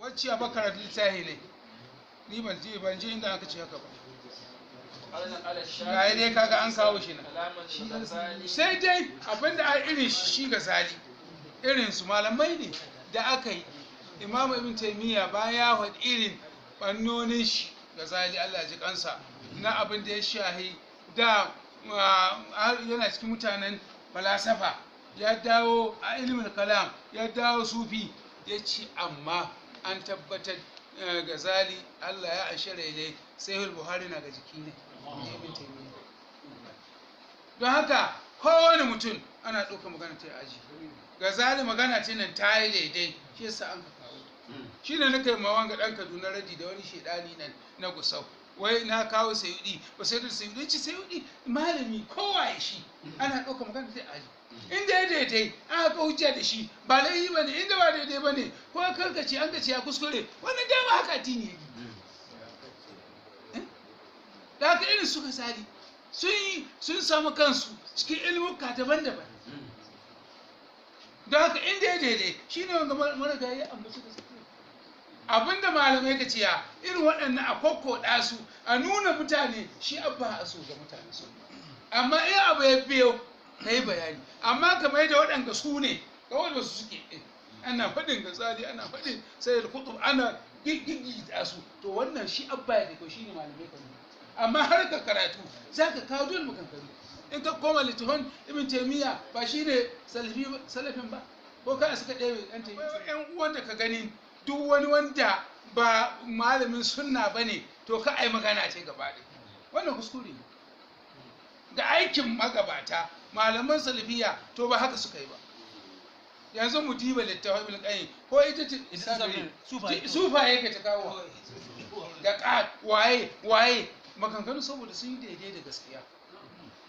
Wacce a bakara littahi ne, ni ban ji inda aka ce haka ba. Ga dai kaga an kawo shi nan. Sai dai abinda a irin shi Gazali, irin su malamai ne da aka yi. Imamu Ibn Taymiyyah bayan ya faɗi irin fannonin shi Gazali, Allah ji kansa, na abin da ya shahi da yana cikin mutanen falasafa, ya dawo a ilimin kalam, ya dawo sufi, ya ce amma an tabbatar Gazali Allah ya ashere ne, sai Buhari na ga jiki ne. Ibn Taymiyyah. Don haka kowane mutum ana ɗauka magana ta aji. Gazali magana ce nan ta yi daidai, shi yasa an ka kawo. Shi ne na kai ma wanga ɗan Kaduna radi da wani shaidani nan na Gusau. Wai na kawo Sayudi, ba sai da Sayudi ci Sayudi malami kowa ya shi ana ɗauka magana ta aji. Inda ya daidai aka ka hujja da shi ba laifi ba ne, inda ba daidai ba ne ko karkace an ka ce ya kuskure, wannan dama haka addini yake. Da haka irin su Gazali sun samu kansu cikin ilmuka daban-daban. Don haka inda ya daidai shi ne wanda marigayi ya ambaci da abinda malamai ka ciya irin waɗannan a kokkoɗa su a nuna mutane shi abba a so ga mutane su. Amma in abu ya biyo ka yi bayani, amma kamar yadda waɗanda su ne kawai wasu suke ana faɗin Gazali, ana faɗin Sayyid Qutb, ana giggita su, to wannan shi abba ya ko shi ne malamai ka nuna. Amma har ka karatu za ka kawo dole maganganu. In ka koma littafin Ibn Taymiyyah ba shi ne salafin ba, ko ka suka ɗaya ɗan Taymiyyah. Yan uwan da ka gani duk wani wanda ba malamin sunna ba ne to ka ai magana ce gaba ɗaya, wannan kuskure ne ga aikin magabata. Malaman salafiya to ba haka suka yi ba. Yanzu mu diba littafin Ibn Qayyim ko ita ce sufa yake ta kawo da ƙat waye waye maganganu saboda sun yi daidai da gaskiya.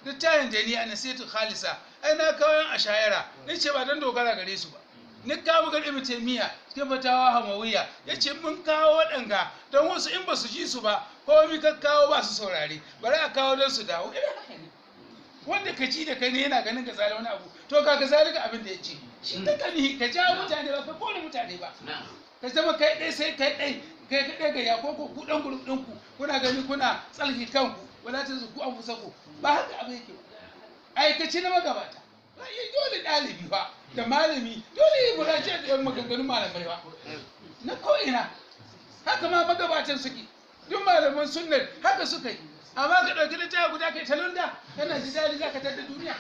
Littafin da ni a nasihatul khalisa ai na kawo yan ashayara, ni ce ba don dogara gare su ba, ni kawo ga Ibn Taymiyyah cikin fatawa hamawiya yace mun kawo waɗanga don wasu in ba su ji su ba ko mi ka kawo ba su saurare, bari a kawo don su dawo. Irin haka ne wanda ka ji da kai ne yana ganin Gazali wani abu, to ga Gazali ga abin da ya ce shi ta kani ka jawo mutane ba ka kore mutane ba, ka zama kai ɗai sai kai ɗai kai kaɗai ga ya ko ku ɗan group ɗinku kuna gani kuna tsalki kanku wala ta ku an fusa ku, ba haka abin yake ba. Aikaci na magabata ba yi dole ɗalibi ba da malami dole yi murace da yan maganganun malamai ba na ko'ina, haka ma magabatan suke, duk malaman sunnar haka suka yi. Amma ka ɗauki littafi guda kai talunda kana ji daɗi za ka tada duniya.